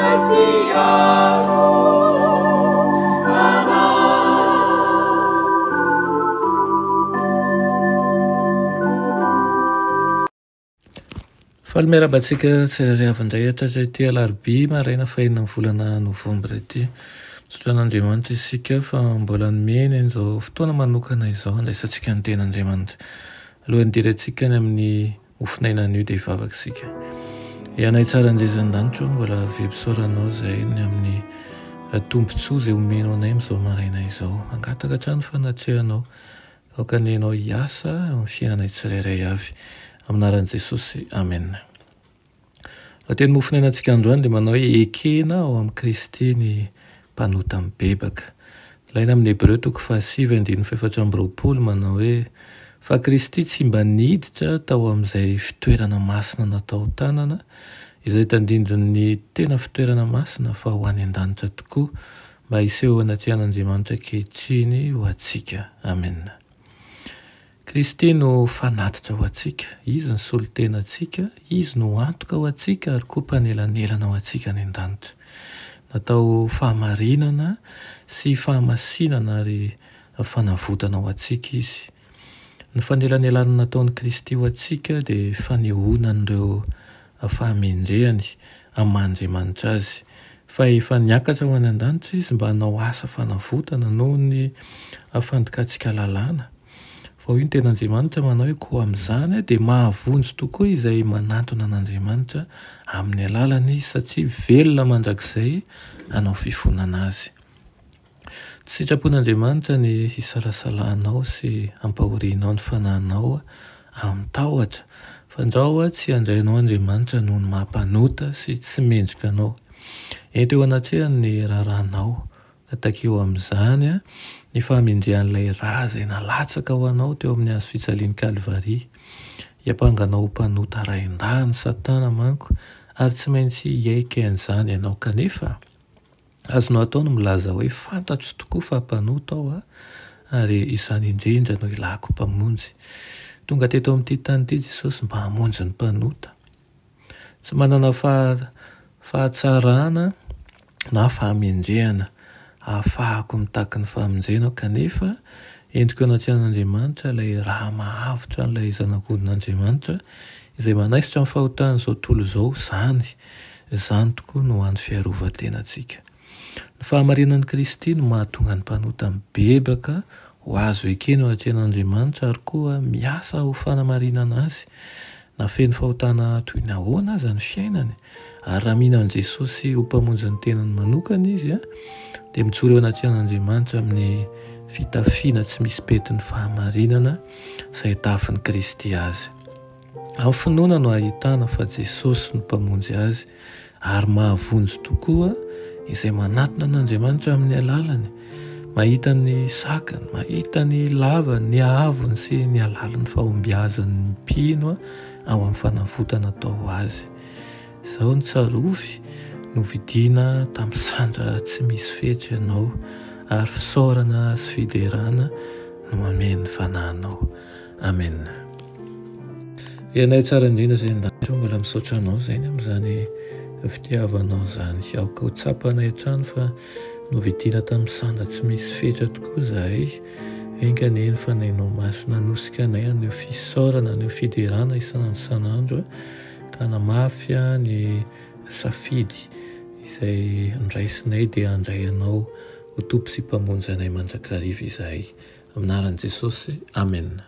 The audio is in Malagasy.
Izay mpiaro anay. Faly miarahaba antsika tsirairay avy indray hatratra ity alarobia maraina fahenina ny volana novambra ity. Misaotra an'Andriamanitra isika fa mbola nomeny an'izao fotoana manokana izao handraisantsika ny ten'Andriamanitra. Alohan'ny hidirantsika any amin'ny Mofonaina anio dia hivavaka isika. Ianay tsara indrindra an-danitra ô, mbola velom-pisaorana anao izahay ny amin'ny tombontsoa izay omenao anay amin'izao maraina izao. Mangataka hatrany ny fanatrehanao. Aoka anie ianao hiasa eo amin'ny fiainanay tsirairay avy. Amin'ny anaran'i Jesosy, Amen. Lohateny mofonainantsika androany dia manao hoe ekena ao amin'i Kristy ny mpanota mibebaka. Ilaina amin'ny Hebreo toko fahasivy andininy fahefatra amby roapolo manao hoe fa Kristy tsy mba niditra tao amin'izay fitoerana masina natao tanana, izay tandindon'ny tena fitoerana masina fa ho any an-danitra tokoa mba hiseho eo anatrehan'Andriamanitra ankehitriny ho antsika. Amena. Kristy no fanatitra ho antsika, Izy no solontena antsika, Izy no antoka ho antsika ary koa mpanelanelana ho antsika any an-danitra. Natao ho fahamarinana sy fahamasinana ary fanavotana ho antsika Izy. Ny fanelanelanana nataon'i Kristy ho antsika dia fanehoana an'ireo fahamendrehany amin'ny maha Andriamanitra Azy. Fa efa niakatra ho any an-danitra Izy mba hanao asa fanavotana noho ny fandikantsika lalàna. Fa hoy ny tenin'Andriamanitra manao hoe, Koa amin'izany dia mahavonjy tokoa izay manantona an'Andriamanitra amin'ny alalany Izy, satria velona mandrakizay hanao fifonana azy. Tsy sitrapon'Andriamanitra ny hisalasalanao sy hampahorianao ny fanahinao amin'ny tahotra, fandrao tsy handray anao Andriamanitra noho ny maha mpanota sy tsy mendrika anao. Ento eo anatrehany ny raharahanao, ka takio amin'izany ny fahamendrehan'ilay ra izay nalatsaka ho anao teo amin'ny hazo fijalian'i Kalvary. Hiampanga anao ho mpanota rain-dahiny Satana manko, ary tsy maintsy hiaiky an'izany ianao. Kanefa, Azonao atao ny milaza hoe, Fantatro tokoa fa mpanota aho, ary izany indrindra no ilako Mpamonjy. Tonga teto amin'ity tany ity Jesosy mba hamonjy ny mpanota. Tsy manana fahatsarana na fahamendrehana ahafahako mitaky ny famonjena aho, kanefa entiko eo anatrehan'Andriamanitra ilay ra mahavotra an'ilay Zanak'ondrin'Andriamanitra, izay manaisotra ny fahotan'izao tontolo izao, izany Izany tokoa no hany fiarovan-tenantsika. Ny fahamarinan'i Kristy no mahatonga ny mpanota mibebaka ho azo ekena eo anatrehan'Andriamanitra ary koa miasa ho fanamarinana azy, na feno fahotana toy ny ahoana aza ny fiainany. Ary raha mino an'i Jesosy ho Mpamonjy ny tenany manokana izy, dia mijoro eo anatrehan'Andriamanitra amin'ny fitafiana tsy misy pentin'ny fahamarinana izay tafin'i Kristy azy. Amin'ny finoana no ahitana fa Jesosy no Mpamonjy azy ary mahavonjy tokoa izay manatona an'Andriamanitra amin'ny alalany. Mahita ny sakany, mahita ny lavany, ny haavony sy ny halalin'ny fahombiazan'ny mpino ao amin'ny fanavotana atao ho azy. Izao no tsarovy, novidiana tamin'ny sandra tsy misy fetra ianao ary fisaorana sy fiderana no mameno ny fanahinao. Amen. Ianay tsara indrindra izay an-danitra mbola misaotra anao izay ny amin'izany fitiavanao izany. Aoka ho tsapanay hatrany fa novidiana tamin'ny sanda tsy misy fetra tokoa izahay. Enga anie ny Fanahinao Masina hanosika anay haneho fisaorana, haneho fiderana isan'andro isan'andro ka hanamafy ny safidy izay nraisinay dia handray anao ho Tompo sy Mpamonjy anay mandrakariva izahay. Amin'ny anaran'i Jesosy, Amena.